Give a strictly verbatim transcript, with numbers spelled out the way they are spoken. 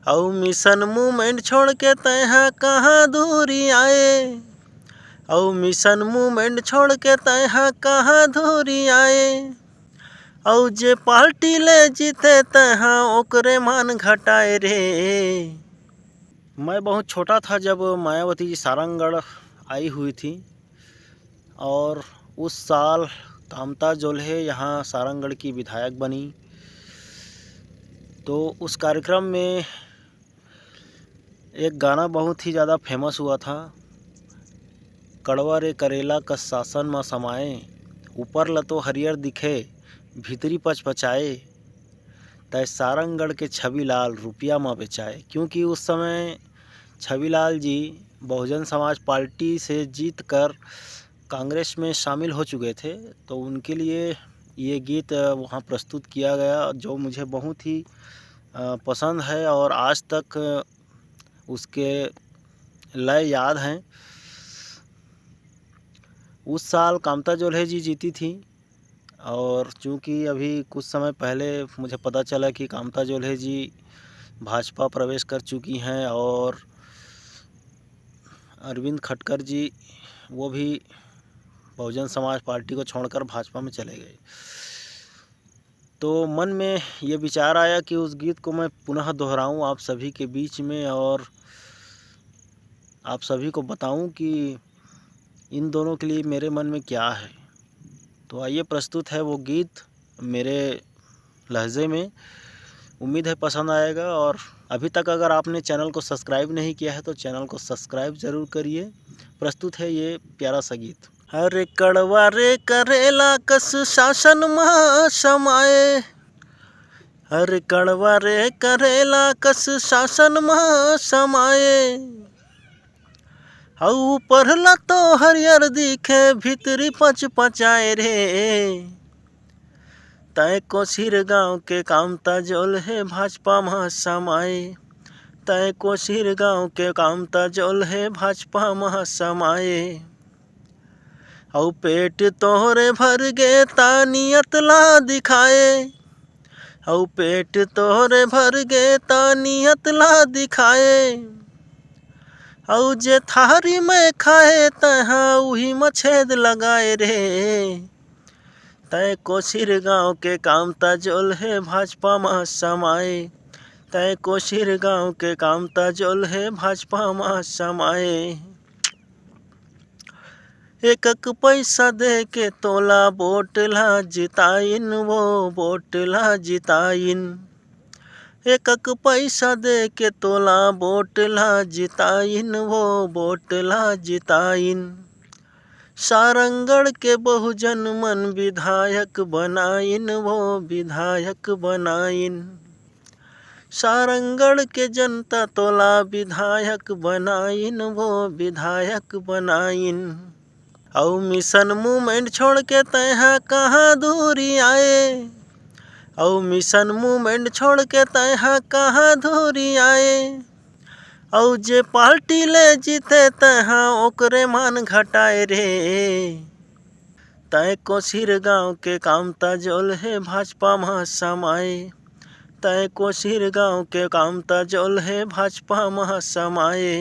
अउ mission movement छोड़ के तैहा कहाँ दूरी आए, अउ मिशन मूवमेंट छोड़ के तैहा कहाँ दूरी आए, अउ जे पार्टी ले जीते तैहा ओकरे मान घटाए रे। मैं बहुत छोटा था जब मायावती जी सारंगढ़ आई हुई थी और उस साल कामता जोल्हे यहाँ सारंगढ़ की विधायक बनी। तो उस कार्यक्रम में एक गाना बहुत ही ज़्यादा फेमस हुआ था, कड़वा रे करेला कस शासन म समाए, ऊपर ल तो हरियर दिखे, भीतरी पचपचाए, तय सारंगढ़ के छवि लाल रुपया म बेचाए। क्योंकि उस समय छवि लाल जी बहुजन समाज पार्टी से जीत कर कांग्रेस में शामिल हो चुके थे, तो उनके लिए ये गीत वहाँ प्रस्तुत किया गया, जो मुझे बहुत ही पसंद है और आज तक उसके लय याद हैं। उस साल कामता जोल्हे जी जीती थी और चूँकि अभी कुछ समय पहले मुझे पता चला कि कामता जोल्हे जी भाजपा प्रवेश कर चुकी हैं और अरविंद खटकर जी, वो भी बहुजन समाज पार्टी को छोड़कर भाजपा में चले गए। तो मन में ये विचार आया कि उस गीत को मैं पुनः दोहराऊं आप सभी के बीच में और आप सभी को बताऊं कि इन दोनों के लिए मेरे मन में क्या है। तो आइए, प्रस्तुत है वो गीत मेरे लहजे में। उम्मीद है पसंद आएगा। और अभी तक अगर आपने चैनल को सब्सक्राइब नहीं किया है तो चैनल को सब्सक्राइब ज़रूर करिए। प्रस्तुत है ये प्यारा सा गीत। अरे कड़वा रे करेला कस शासन मा समाए, अरे कड़वा रे करेला कस शासन मा समाए, अउ ऊपर ला तो हरियर दिखे, भीतरी पचपचाए रे। तय कोसिर गांव के कामता जोल्हे भाजपा मा समाए, तय कोसिर गांव के कामता जोल्हे भाजपा मा समाए। अउ पेट तोहरे भर गे ता नियत ला दिखाए, अउ पेट तोहरे भर गे ता नियत ला दिखाए, अउ जे थारी में खाए तहा उही म छेद लगाए रे। तय कोसिर गांव के कामता जोल्हे भाजपा मा समाए, तय कोसिर गांव के कामता जोल्हे भाजपा मा समाए। एकक पैसा दे के तोला वोट ला जिताइन, वो वोट ला जिताइन। एकक पैसा दे के तोला वोट ला जिताइन, वो वोट ला जिताइन। सारंगढ़ के बहुजन मन विधायक बनाइन, वो विधायक बनाइन। सारंगढ़ के जनता तोला विधायक बनाइन, वो विधायक बनाइन। अउ मिशन मूवमेंट छोड़ के तैहा कहाँ दूरी आए, अउ मिशन मूवमेंट छोड़ के तैहा कहाँ दूरी आए, अउ जे पार्टी ले जीते तैहा ओकरे मान घटाए रे। तय कोसिर गांव के कामता जोल्हे भाजपा मा समाए, तय कोसिर गांव के कामता जोल्हे भाजपा मा समाए।